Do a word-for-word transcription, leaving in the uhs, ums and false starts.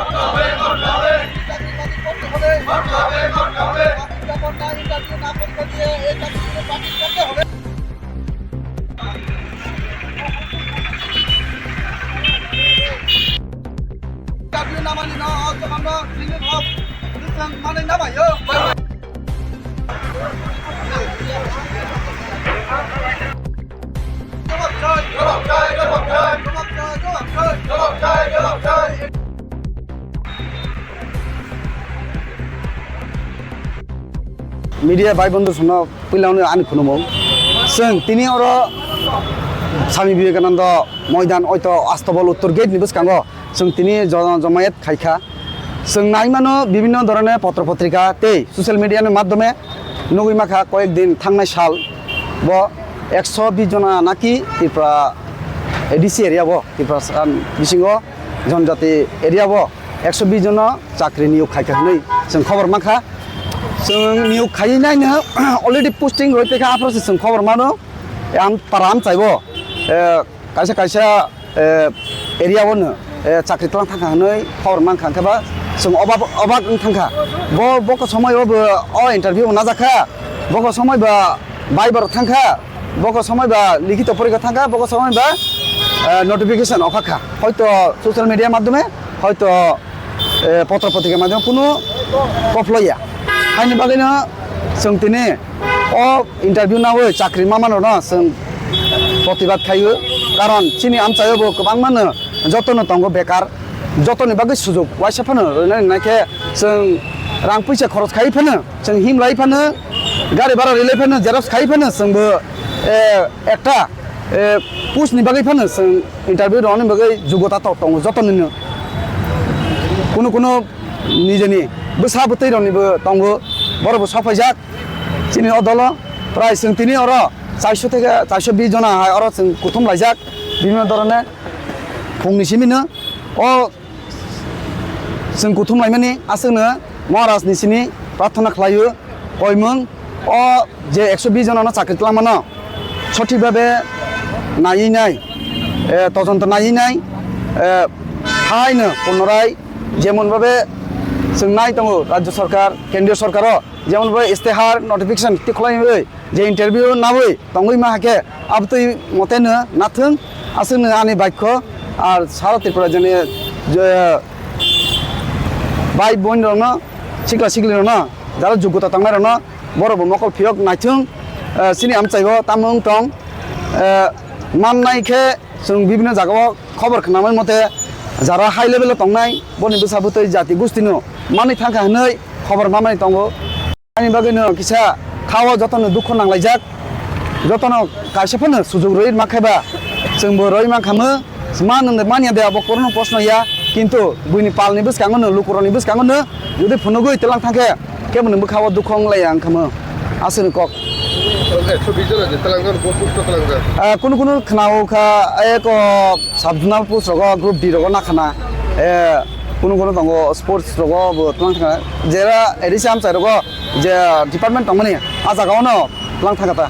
করতে হবে, করতে হবে, চাকরি বাতিল করতে হবে, করতে হবে, করতে হবে। বাতিল ব্যাপার না, ইন্টারভিউ না পরীক্ষা দিয়ে এই চাকরিগুলো বাতিল করতে হবে। Interview na mani no, o to mano, sini no, sini mani na ba yo. Media bai bondhu sono puila ani khulumung. Chwng tini oro Swami Vivekananda Moidan oito Astabol Uttor Gate ni bwskango chwng tini jo-, jomayet khaikha. Chwng nai mano bibhinno dhoroner potro potrika tei social media ni madhyome nugwi makha, koyek din thangnai sal bo ekso bish jona naki Tripura A D C area bo, Tripura bisingo Jonjati area bo ekso bish jona chakri niyok khaikha hwnwi chwng khobor mankha. Chwng niyok khaiwi naino already posting roi tongkha, aphuru se chwng khobor mano. Am para amchaibo, eh, kaisa kaisa, eh, area o no, eh, chakri tlang thangkha hwnwi khobor mankha, hwnkhe ba chwng obak, obak wng thangkha. Bo, bokho somoi o bo o interview bo najakha, bokho somoi ba bai borok thangkha, bokho somoi ba likhito porikha thangkha, bokho somoi ba, eh, notification okhakha. Hoito social media madhyome, hoito eh, potro potrika madhyome kunu koplaiya. Haini bagwino chwng tini o interview nawi chakri mamanrokno chwng protibad khaio, karon chini amchaio bo kwbangmano jotono tongo bekar, jotoni bagwi sujuk waisa phano rwnani naikhe chwng rang puisa khoros khai phano, chwng himlai phano, gari bhara rilai phano, xerox khai phano chwngbo, eh, ekta, eh, post ni bagwi phano chwng interview rwna bagwi jogota tok tongo joto nini. Kunu kunu nijeni bwsa bwtwi rokni bo tongo, borok bo sok phaijak chini o dolo. Prai chwng tini oro charso theke charso bish jona hai oro chwng kuthum laijak bibhinno dhoroner phungni simi no. O chwng kuthum laimani aswkno Maharaj ni simi prarthana khlaio, koimung o je ekso bish jona no chakri twlangmano sothik bhabe naiwi nai, eh, todonto naiwi nai, eh, haino punorai jemon bhabe chwng nai tongo Rajya Sarkar, Kendriya Sarkar o jemon bhabe istehar notification tikhlaiwi je interview nawi tongwi ma hakhe abtwi mote no nathung aswkno ani bakho ar sara Tripura jani je bai boin rokno sikla sikli rokno jara jogota tongnai rokno borok bo mokol phiyok naithung, eh, chini amchaibo tamo wng tong, eh, mannai khe chwng bibhinno jagao khobor khnamani mote jara high level o tongnai boni bwsa bwtwi jati gustino manwi thangkha hwnwi khobor mamani tongo. Ani bagwino kisa thao jotono dukho nanglaijak, jotono kaisa phano sujuk rwi mankha ba chwngbo rwi mankha mo. Mano manya de abo korono proshno ya, kintu buini palni bwskango no, lukurokni bwskango no jodi phunugwi twlang thangkhe keboni bwkhao dukho wnglaiya wngkha mo. Aswkni kok. Ekso bish jona je twlangjak, bo post o twlangjak. Ah, kunu kunu khwnao kha, eko sub-zonal post rogo, group D rogo nakhana. Eh, kunu kunu tongo sports rogo bo twlang thangkha. Jera A D C amchai rogo je department tongmani, ah jagao no twlang thangkha ta.